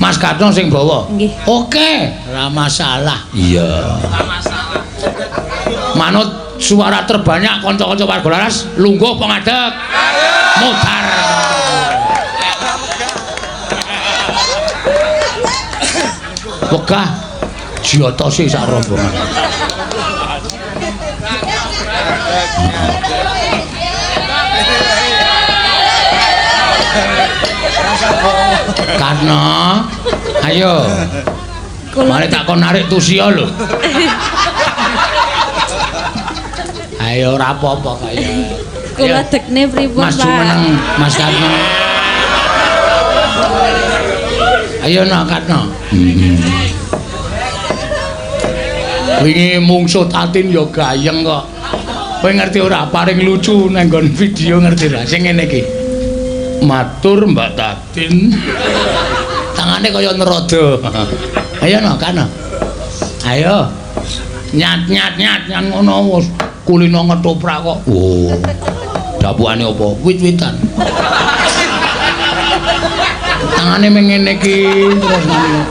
Mas Katno sing bawa. Nggih. Oke, ora masalah. Iya. Ora masalah. Manut suara terbanyak kanca-kanca warga Laras lungguh apa ngadeg? Mutar. Wegah jiotosi sak rombongan. Karno, ayo. Mari tak kon narik tusia lho. Ayo ora apa-apa kaya. Kula dekne pripun, Mas Pak? Jumeneng, Mas Karno. Ayo nak Karno. Wingi mungsuh Tatin ya gayeng kok. Kowe ngerti ora paling lucu nang nggon video ngerti ra sing ngene iki. Matur Mbak Tatin. Tangane kaya neroda. Ayo no Karno. Ayo. Nyat nyat nyat nyat ngono wis kulino ngetoprak kok. Oh. Dapukane apa? Wit-witan. Tangane meng ngene iki terus ngene.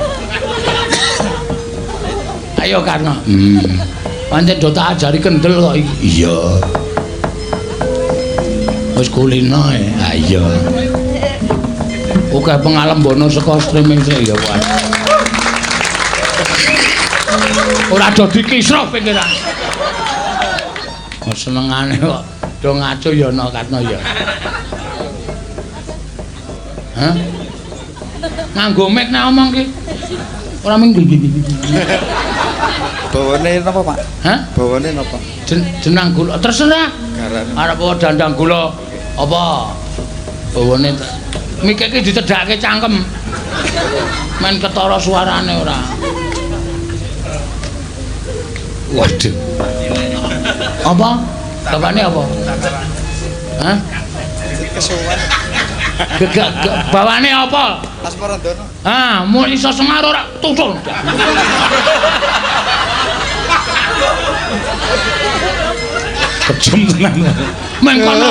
Ayo Karno. Pancen do tak ajari kendel kok iki. Iya. Wis kulino e. Ha iya. Oke pengalembono saka streaming sik ya wae. Ora do dikisruh pikiran. Oh, senengane kok do ngaco ya no Karno ya. Hah? Nganggo mic nek omong ki. Ora mung Bawane napa, Pak? Hah? Bawane napa? Jenang gula terserah. Garan. Arep apa dandang gula apa? Bawane mike iki dicedhake cangkem. Men ketara suarane ora. Waduh. Apa? Bawane apa? Hah? Kesuwen. Gegak bawane apa? Asmarandono. Ah, mu iso semar ora tutul. Kejem tenan. Meng kono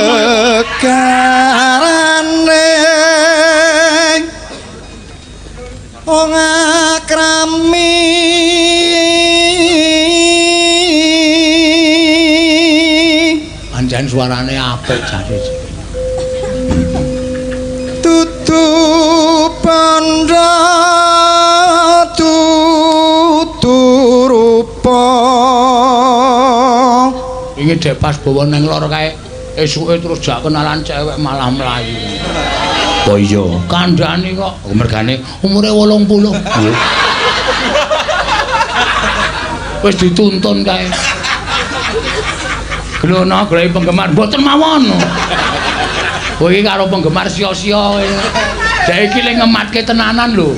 Gegarane wong akrami pancen suarane apik jane. Dudu pandha dudu rupa. Wingi dek pas bawa nang lor kae esuke terus jak kenalan cewek malah mlayu. Oh iya, kandhane kok mergane umure 80. Wis dituntun kae. Glono goleki penggemar mboten mawon. Kowe iki karo penggemar sia-sia kowe. Dek iki le ngematke tenanan lho.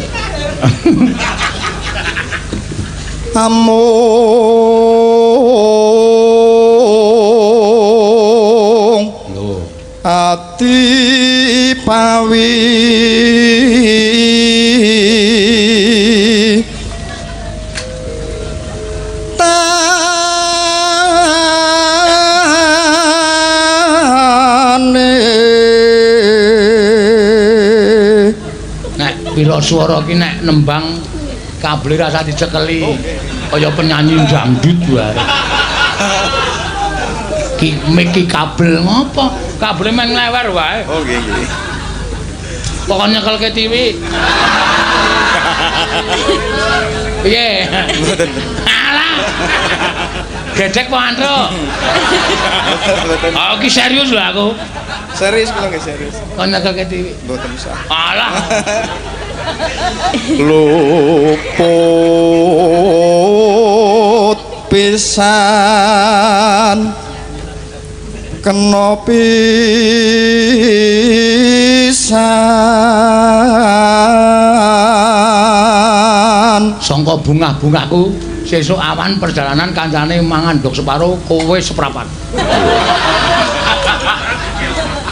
Amung lho ati pawi tane. Nek pira swara ki nek nembang kabel rasa dicekeli kaya penyanyi dangdut wae. Ki miki kabel ngopo? Kabele men nglewer wae. Oh nggih nggih. Pokoke nyekelke TV. Piye? Mboten. Alah. Gedek apa antro? Mboten. Oh ki serius lho aku. Serius kula nggih serius. Kon nyekelke TV. Mboten usah. Alah. Luput pisan kena pisan Sangka bungah-bungahku sesuk awan perjalanan kancane mangan ndok separo kowe seprapat.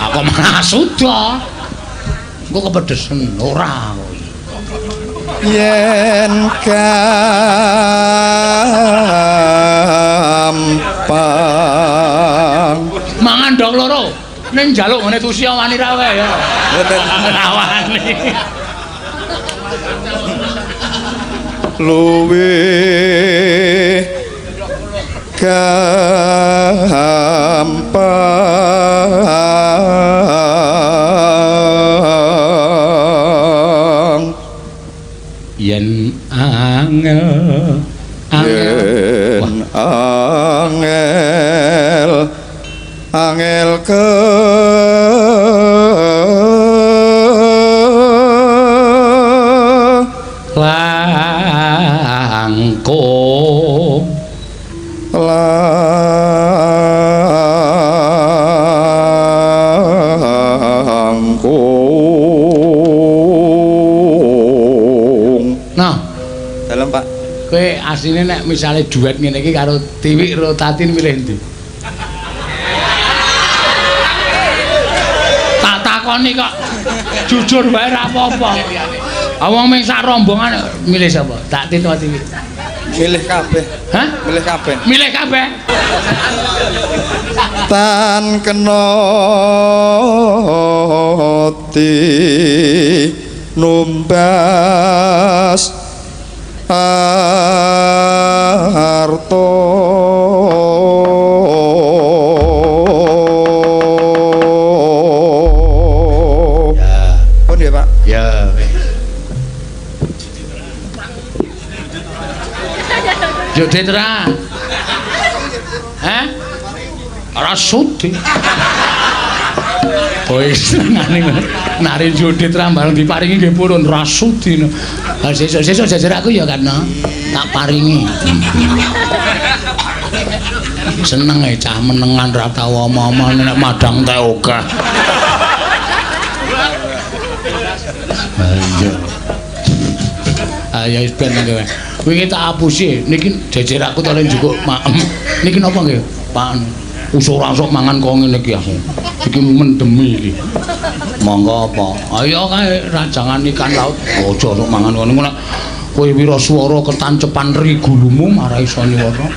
Aku malah sudah. Engko kepedhesen ora kowe. Yen gampang mangan ndok loro ning njaluk ngene tusia wani ra wae ya. Mboten. Ra wani. Luwih gampang yen angel angel yen angel angel ke langkung langkung. Nah, dalem Pak. Kowe asline nek misale duet ngene iki karo Tiwik karo Tatin milih endi? Tak takoni kok. Jujur wae ra apa-apa. Wong ming sak rombongan milih sapa? Tatin atau Tiwik? Milih kabeh. Hah? Milih kabeh. Milih kabeh. Tan kena ti numbas arto Ya. Pun ya Pak. Ya. Jodet ra? Hah? Ora sudi. Kowe senengane nari jodet ra bareng diparingi nggih purun ra sudi. Ha sesuk-sesuk jajar aku ya kan tak paringi. Seneng e cah menengan ra tau omong-omong nek madang teh akeh. Ayo. Ayo wis ben kowe. Wingi tak apusi niki jejer aku to le njukuk maem. Niki napa nggih, Pak? Usur-asuk mangan kok ngene iki aku. Iki mendemi iki. Monggo apa? Ayo kae rajangan ikan laut. Aja sok mangan ngono nek kowe wiraswara ketancepan ri gulumu marai iso nyuwara.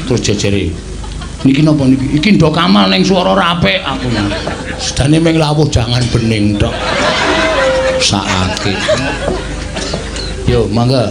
Terus jejere. Niki napa niki? Iki ndok kamal ning swara ra apik aku. Sedane ming lawuh jangan bening tok. Sakake. Yo, mangga.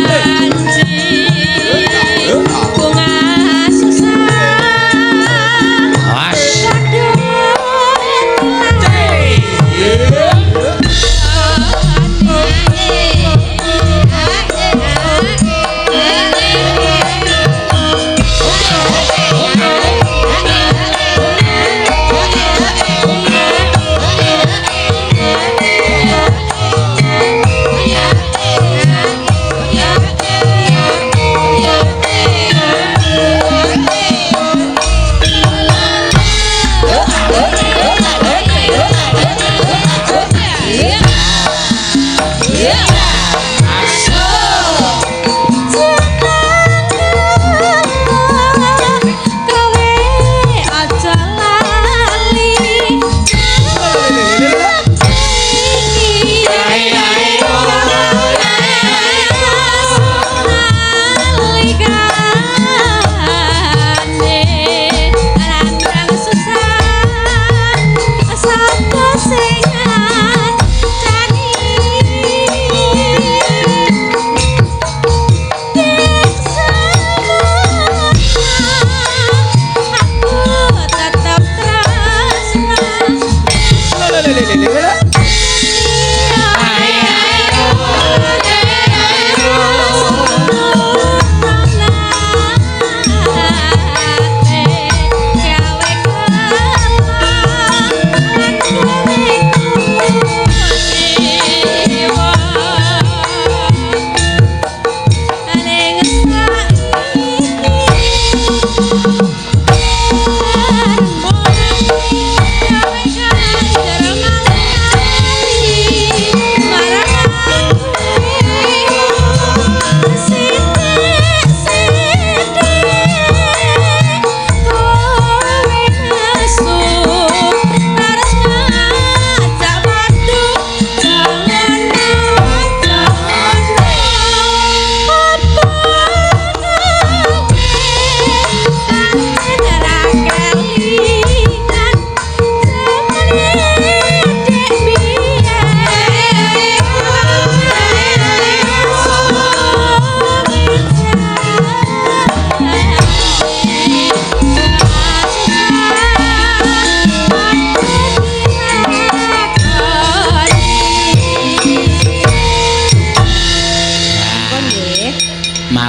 Janji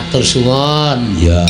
Matur suwun. Iya.